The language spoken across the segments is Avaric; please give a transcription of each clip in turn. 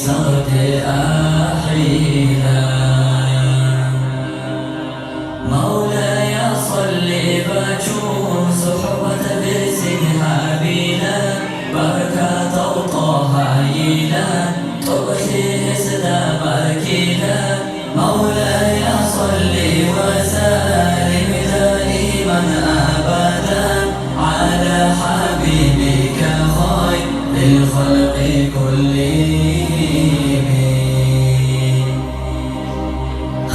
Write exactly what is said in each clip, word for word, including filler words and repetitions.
صرت أحيلا. مولاي صل وسلم، صحبة برسين هابيلا، بركة طه يلا، تؤتي هسدا بركيلا. مولاي صل وسلم دائما أبدا على حبيبك خير الخلق كلهم.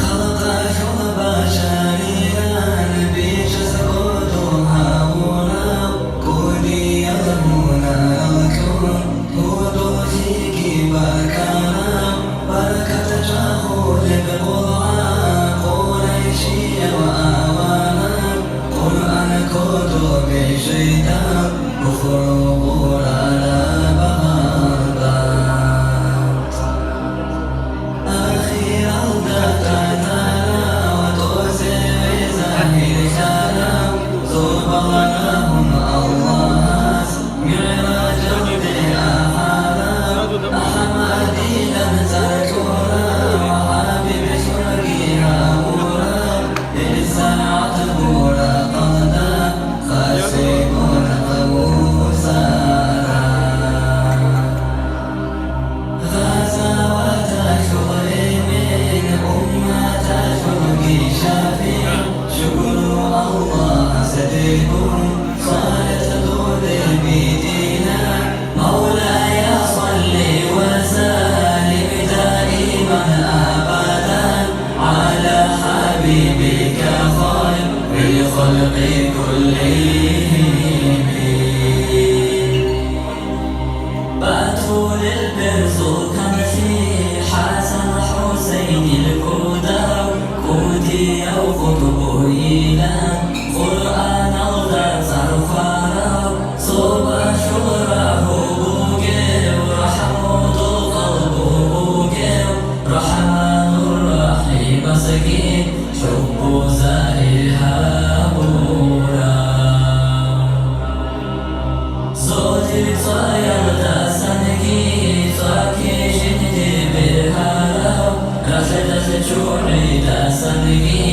خلق شوق بشريا بيش سقوط هاونا قودي يضمون الكون. Гьудуллъиги баркала, баркат чӀахулеб къугӀа, Къурайшиял авана, Къуръан кодобе жида, куфру гъурараб гьалда. Ахиралда татарав тӀоцеве загьирлъарав, зобаларагьун Аллагьас. МигӀражалде ахӀарав, АхӀмадилан цӀар кьурав, ХӀабиб цӀарги гьавурав, гьебсагӀат буракъалда хасигун гъавусарав. Гъазаваталъул эмен, умматалъулги шафигӀ, шукру Аллагьас дигун, صلاة دودي بدينا. مولاي صل وسلم دائما أبدا على حبيبك خير الخلق كلهم. Батулел берзул канлъи ХӀасан ХӀусайнил кӀудав, кӀудияв къутбуйилан, Къуръаналда цӀар хварав, цо башул рагьу бугев, рахӀмудул къалбу бугев, РахӀманур РахӀимасги хӀуббу загьир гьабурав. Цо дир цоялдасанги цоги жинди бергьарав, рахӀдалъ чугӀидасанги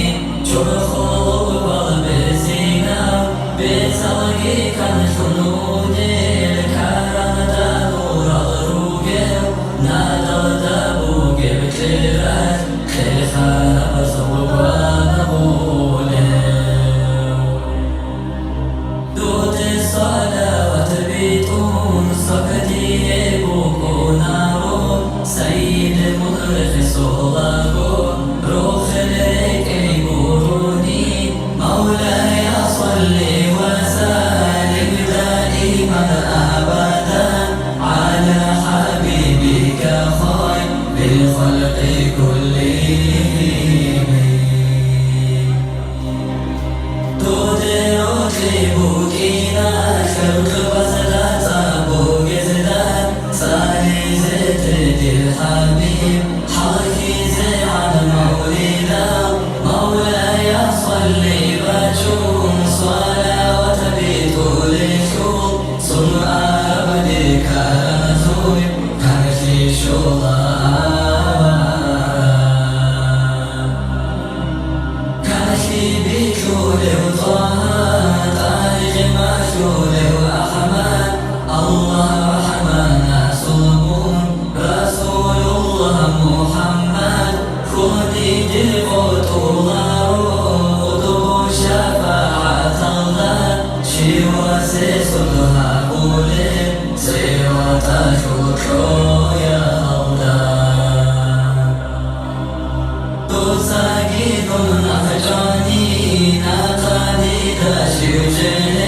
чорхол балбезинав, бецалги канлъун унел, каранда гьурал ругел, надалда бугеб кьералъ кьерхараб зобал гъолев. Дуде салават битӀун, сагадие букӀунаро, сайид мун рехсолаго, рохел рекӀей гурони. مولاي صل وسلم دائما أبدا على حبيبك خير الخلق كلهم. Дуде рокьи букӀина, хӀуркъбазда цӀа бугезда, цӀализе тедил ХӀабиб, хӀалхьизегӀан мавлидал. مولاي صل бачун, салават битӀулелъул, цун араб декаразул, канлъи щола авараг. Канлъи битӀулев ТӀагьа, тӀарикъ малъулев АхӀмад, Аллагь рахӀманасул мун, Расулуллагь МухӀаммад, хьуни дир къотӀуларо, къутӀбу шафагӀаталда, щивасе суд гьабулеб, сираталъул кьоялда. Дуцаги дун нахъчӀвани, нахъа дида щив чӀене,